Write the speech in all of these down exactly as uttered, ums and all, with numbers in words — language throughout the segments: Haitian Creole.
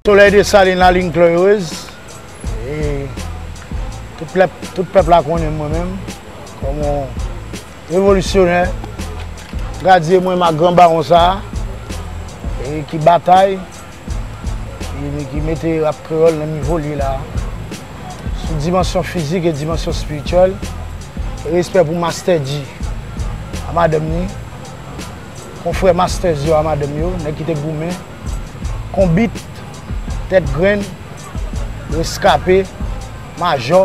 Soleil Dessalines, la ligne Clorieuse. E tout pèp, tout pèp la konnen mwen menm kòm yon revolisyonè, gadye mwen ak gran bawon sa a, e ki batay, e ki mete rap kreyòl nan nivo l ye la a, sou dimansyon fizik e dimansyon espirityèl. E respè pou Master G a madanm ni, konfrè Master G a madanm yo, nèg ki te goumen, Konbit, Tèt Grenn, Reskape, Majò,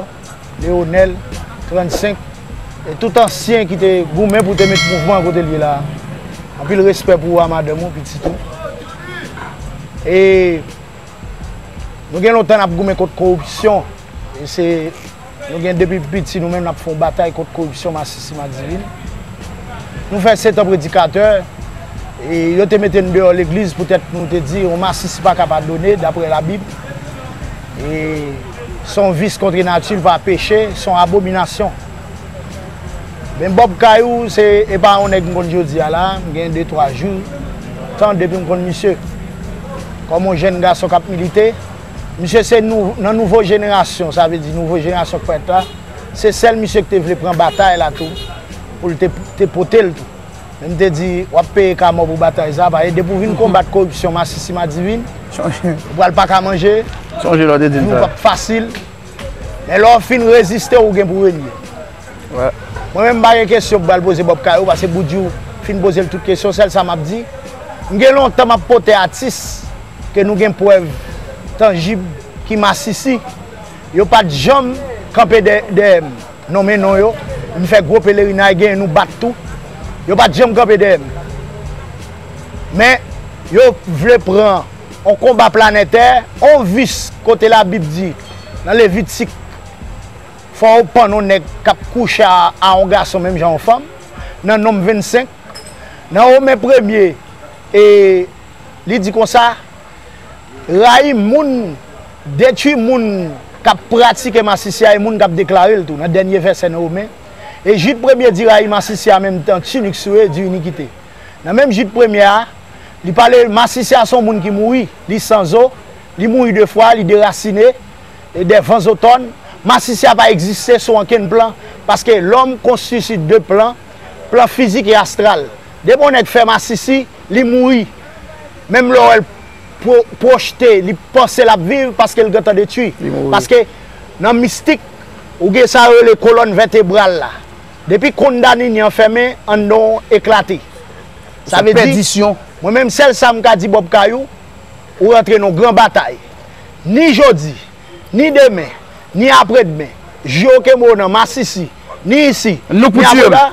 Leonel, trannsenk, e tout ansyen ki te goumen pou te met mouvman an kote l ye la a. Anpil respè pou ou a madanm ou, pitit ou. E nou gen lontan n ap goumen kont koripsyon. E se, nou gen depi piti nou menm n ap fè yon batay kont koripsyon masisi madivin. Nou fè sèt an predikatè, e yo te mete n deyò legliz poutèt nou te di yon masisi pa ka padone daprè Labib. E se yon vis kont nati, l pa peche, se yon abominasyon. Men Bob Kayou, se, e pa yon nèg m konn jodi a la, m gen de twa jou tan depi m konn misye. Kòm yon jèn gason k ap milite, misye se nou, nan nouvo jenerasyon, sa vle di nouvo jenerasyon k parèt la, se sèl misye ki te vle pran batay la tou, pou l te, te pote l tou. Men m te di, w ap peye ka mò pou batay sa, paske depi w vin konbat koripsyon masisi madivin, ou pral pa ka manje, Sonje lè w te di m vi w sa. p ap fasil. Men lè w fin reziste, ou gen pou renye. Wè. Mwen menm, m pa gen kesyon pou m al poze Bob Kayou, paske Boudjou fin poze l tout kesyon. Sèl sa m ap di, m gen lontan m ap pote atis ke nou gen prèv tanjib ki masisi. Yo pa t janm kanpe dè-, dèyè m, nonmen non yo. M fè gwo pelerinay, genyen nou bat tou. Yo pa t janm kanpe dèyè m. Men, yo vle pran yon konba planetè, yon vis kote Labib di, nan Levitik, fò w pann yon nèg k ap kouche a, a yon gason menm jan yon fanm, nan Nonm vennsenk, nan Women premye, e li di konsa, rayi moun, detwi moun k ap pratike masisi a e moun k ap deklare l tou, nan dènye vèsè nan Women. E Jid premye di rayi masisi a menm tan tinik sou e di inikite. Nan menm Jid premye a, li pale, masisi a se yon moun ki mouri, li san zo, li mouri de fwa, li derasine, e dè van zotòn. Masisi a pa egziste sou ankenn plan, paske lòm konstitye de plan, plan fizik e astral. Depi yon nèg fè masisi, li mouri. Menm lè w wè l pwo-, pwojte, li panse l ap viv paske l gentan detwi. Li mouri. Paske nan mistik, ou gen sa yo rele kolòn vètebral la. Depi kondanini an fèmen, anndan w eklate. Sa vle di, pèdisyon. Mwen menm, sèl sa m ka di Bob Kayou, ou rantre nan yon gran batay. Ni jodi, ni demen, ni apredmen, jou yo kenbe w nan masisi, ni isi, Nou pou ni tiye m. Apoda,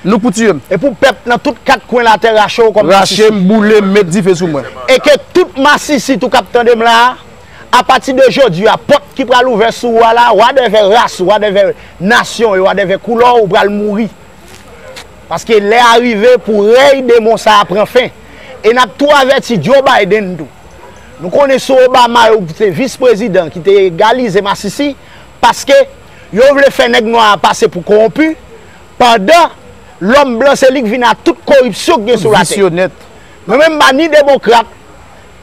Nou pou tiye m. E pou pèp nan tout kat kwen latè rache w kòm masisi. Rache m, boule m, met dife sou mwen. E ke tout masisi tou k ap tande m la a, apati de jodi a, pòt ki pral ouvè sou ou a la, wadèvè ras ou, wadèvè nasyon ou, wadèvè koulè w, ou pral mouri. Paske lè a rive pou rèy demon sa a pran fen. E n ap tou avèti Joe Biden tou. Nou konnen se Obama yo ki te vis prezidan ki te egalize masisi, paske yo vle fè nèg nwa a pase pou kowonpi, pandan lòm blan se li k vin a tout koripsyon ki gen sou latè. Visyonè. Mwen menm m pa ni demokrat,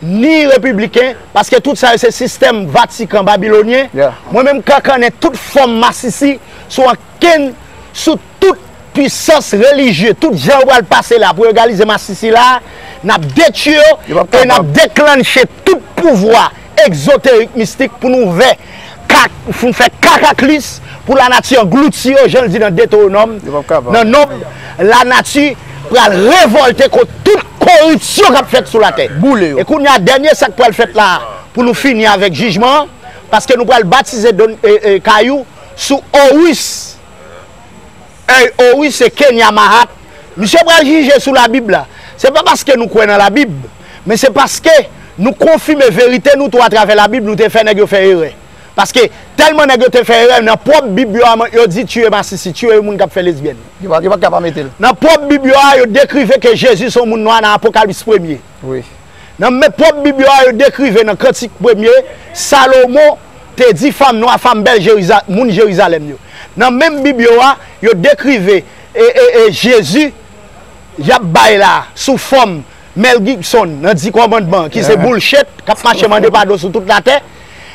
ni repibliken, paske tout sa yo se sistèm Vatikan babilonyen. Yeah. Mwen menm kankannen tout fòm masisi sou ankenn, sou tout pwisans relijye, tout jan yo pral pase la pou yo egalize masisi la, n ap detwi yo Yo p ap e n ap kapab. deklanche tout pouvwa egzoterik mistik pou nou fè kak, pou nou fè kakaklis, pou lanati anglouti yo, jan l di nan Detewonòm, Yo p ap kapab. nan Nonb, lanati pral revòlte kont tout koripsyon k ap fèt sou latè. Boule yo. E kounye a, dènye sa k pral fèt la, pou nou fini avèk jijman an, paske nou pral batize Don, e, e, Kayou sou Horus. Ey, Horus e Kenya Mahat. Misye pral jije sou Labib la. Se pa paske nou kwè nan Labib, men se paske nou konfime verite nou tou atravè Labib, nou te fè nèg yo fè erè. Paske tèlman nèg yo te fè erè, nan pwòp Bib yo a, yo di tiye masisi, tiye moun k ap fè lesbyèn. Yo pa, yo pa ka pa mete l. Nan pwòp Bib yo a, yo dekrive ke Jezi se yon moun nwa nan Apokalis premye. Wi. Nan men pwòp Bib yo a, yo dekrive nan Kantik premye, Salomon te di fanm nwa, fanm bèl Jeriza-, moun Jerizalèm yo. Nan menm Bib yo a, yo dekrive, e, e, e, Jezi, y ap bay la, sou fòm Mel Gibson nan Di Kòmandman, ki se bullshit, k ap mache mande padon sou tout latè.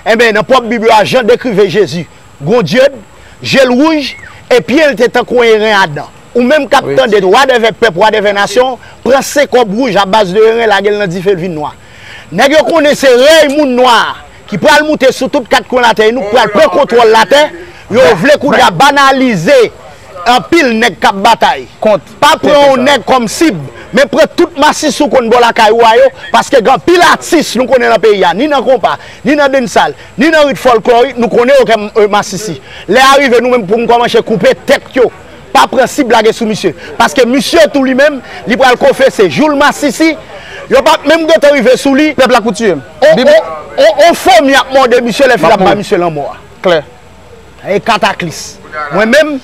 Enben, nan pwòp Bib yo a, Jan dekrive Jezi, Grandyed, je l wouj, e pye l te tankou eren adan. Ou menm k ap tande, wadèvè pèp, wadèvè nasyon, pran senk kòb wouj a baz de eren, lage l nan dife, l vin nwa. Nèg yo konnen se rèy moun nwa a ki pral moute sou tout kat kwen latè, e nou k pral pran kontwòl latè. Yo vle kounye a banalize anpil nèg k ap batay. Pa pran yon nèg kòm sib, men pran tout masisi w konn bò lakay ou a yo, paske gen anpil atis nou konnen nan peyi a, ni nan konpa, ni nan dancehall, ni nan rit fòlklòrik, nou konnen yo kòm, e, masisi. Lè a rive, nou menm pou n kòmanse koupe tèt yo. Pa pran sib lage sou misye. Paske misye tou li menm, li pral konfese. Jou l masisi, yo p ap menm gentan rive sou li. Pèp la koutiye. On, on, on, on fomi ap mòde misye lè fil ap ba misye lanmò a. Klè. E kataklis. Mwen menm,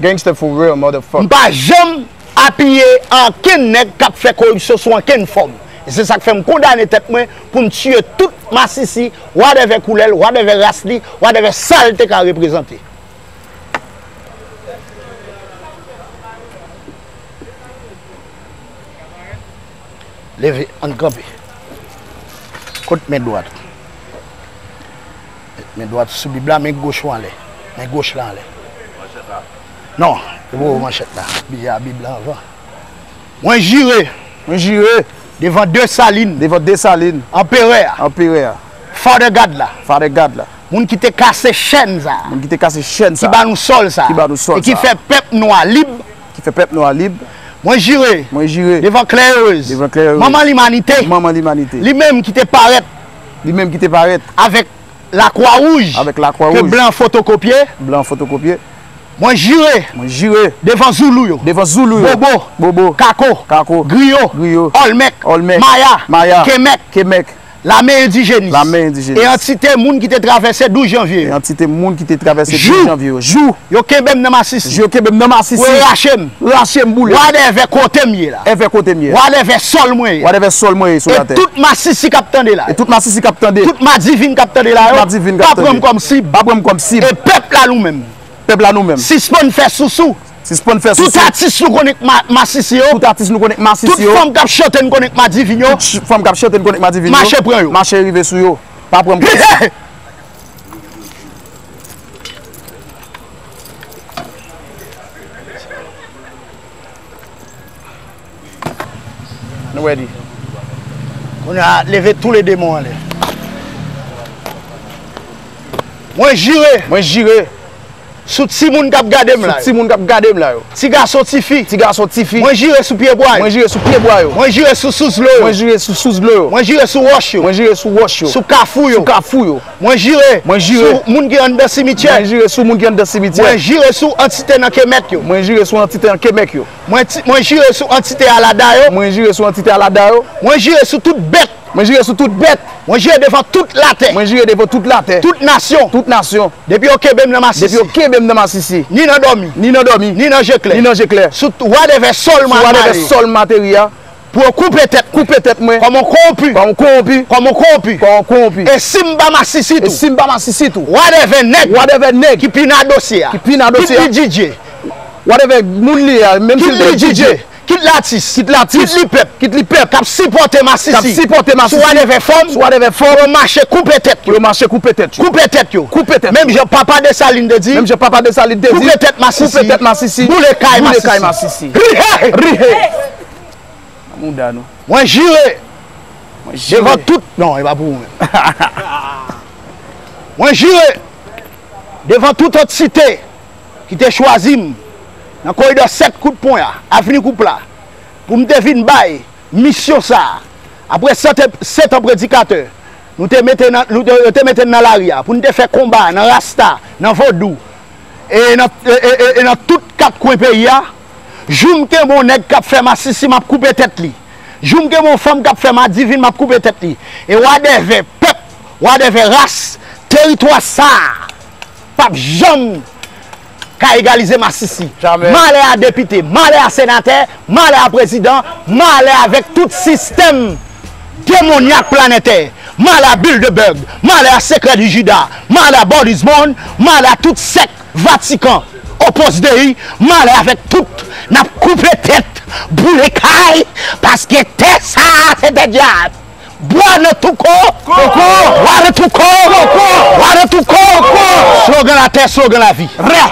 gangster for real, motherfucker. M pa janm apiye ankenn nèg k ap fè koripsyon sou ankenn fòm. E se sa k fè m kondane tèt mwen pou m tiye tout masisi, wadèvè koulè l, wadèvè ras li, wadèvè sa l te ka reprezante. Leve, ann kanpe. Kot men dwat? Men dwat sou Bib la, men goch ou anlè. Men goch la anlè. Non, se pou manchèt la. Bib la, Bib la anvan. Mwen jire. Mwen jire. Devan Desalin. Devan Desalin. Anperè a. Anperè a. Father God la. Father God la. Moun ki te kase chèn sa a. Moun ki te kase chèn sa a. Ki ba nou sòl sa a. Ki ba nou sòl sa a. E ki fè pèp nou a lib. Ki fè pèp nou a lib. Mwen jire. Mwen jire. Devan Klè Erez. Devan Klè Erez. Manman limanite. Manman limanite. Li menm ki te parèt. Li menm ki te parèt. Avèk Lakwa Wouj. Avèk Lakwa Wouj. Ke blan fotokopye. Blan fotokopye. Mwen jire. Mwen jire. Devan Zoulou yo. Devan Zoulou yo. Bobo. Bobo. Kako. Kako. Griyo. Griyo. Olmèk. Olmèk. Maya. Maya. Kemèk. Kemèk. Lame endijènis. Lame endijènis. E antite moun ki te travèse douz janvye yo. E antite moun ki te travèse douz janvye yo. Jou. Jou. Yo kenbe m nan masisi. Jou yo kenbe m nan masisi. Pou yo rache m. Rache m boule. Wadèvè kote m ye la. Èvè kote m ye. Wadèvè sòl mwen ye. Wadèvè sòl mwen ye sou latè. E tout masisi k ap tande la. E tout masisi k ap tande. Tout madivin k ap tande la yo. Tout madivin k ap tande. Pa pran m kòm sib. Pa pran m kòm sib. E pèp la nou menm. Pèp la nou menm. Sispann fè sousou. Sispann fè sousou. Tout atis nou konnen k ma-, masisi yo. Tout atis nou konnen k masisi yo. Tout fanm k ap chante n konnen k madivin yo. Tout ch-, fanm k ap chante n konnen k madivin yo. Mache pran yo. Mache rive sou yo. Pa pran m kòm sib. Nou wè li. Kounye a, leve tou le demon anlè. Mwen jire. Mwen jire. Sou timoun k ap gade m la yo. Sou timoun k ap gade m la yo. Ti gason, ti fi. Ti gason, ti fi. Mwen jire sou pyebwa yo. Mwen jire sou pyebwa yo. Mwen jire sou sous dlo yo. Mwen jire sou sous dlo yo. Mwen jire sou wòch yo. Mwen jire sou wòch yo. Sou kafou yo. Sou kafou yo. Mwen jire. Mwen jire. Sou moun ki anndan simityè. Mwen jire sou moun ki anndan simityè. Mwen jire sou antite nan Kemèk yo. Mwen jire sou antite nan Kemèk yo. Mwen ti-, mwen jire sou antite Alada yo. Mwen jire sou antite Alada yo. Mwen jire sou tout bèt. Mwen jire sou tout bèt. Mwen jire devan tout latè. Mwen jire devan tout latè. Tout nasyon. Tout nasyon. Depi yo kenbe m nan masisi. Depi yo kenbe m nan masisi. Ni nan dòmi. Ni nan dòmi. Ni nan je klè. Ni nan je klè. Sou t-, wadèvè sòl m ap mare. Sou wadèvè sòl m ateri a. Pou yo koupe tèt. Koupe tèt mwen. Kòm yon kowonpi. Kòm yon kowonpi. Kòm yon kowonpi. Kòm yon kowonpi. E si m pa masisi tou. E si m pa masisi tou. Wadèvè nèg. Wadèvè nèg. Ki pi nan dosye a. Ki pi nan dosye a. Kit li D J. Wadèvè moun li a, menm si l te D J. Kit li D J. Kit l atis. Kit l atis. Kit li pèp. Kit li pèp. K ap sipòte masisi. K ap sipòte masisi. Sou wadèvè fòm. Sou wadèvè fòm. Pou yo mache koupe tèt yo. Pou yo mache koupe tèt yo. Koupe tèt yo. Koupe tèt yo. Menm jan papa Desalin te di. Menm jan papa Desalin te di. Koupe tèt masisi. Koupe tèt masisi. Boule kay masisi. Boule kay masisi. Rihe! Rihe! Nan mouda nou. Mwen jire. Mwen jire. Devan tout, non, e pa pou ou menm. Mwen jire devan tout antite ki te chwazi m nan koridò sèt kout pwen a, avni Koup la, pou m te vin bay misyon sa a. Apre sèt, sèt an predikatè, nou te mete nan, nou te, yo te mete n nan lari a, pou n te fè konba nan rasta, nan vodou, e nan, e, e, e, e nan tout kat kwen peyi a. Jou m kenbe yon nèg k ap fè masisi, m ap koupe tèt li. Jou m kenbe yon fanm k ap fè madivin, m ap koupe tèt li. E wadèvè pèp, wadèvè ras, teritwa sa a p ap janm ka egalize masisi. Jamè. Malè a depite, malè a senatè, malè a prezidan, malè avèk tout sistèm demonyak planètè, malè a Bilderberg, malè a Sekrè di Jida, malè a Bordismond, malè a tout sèk Vatikan, Opus Dei, malè avèk tout, n ap koupe tèt Boule kay, paske tè sa a se tè dyab. Bwa nan touko, koko. Bwa nan touko, koko. Bwa nan touko, koko. Slogan la tè, slogan la vi. Rè.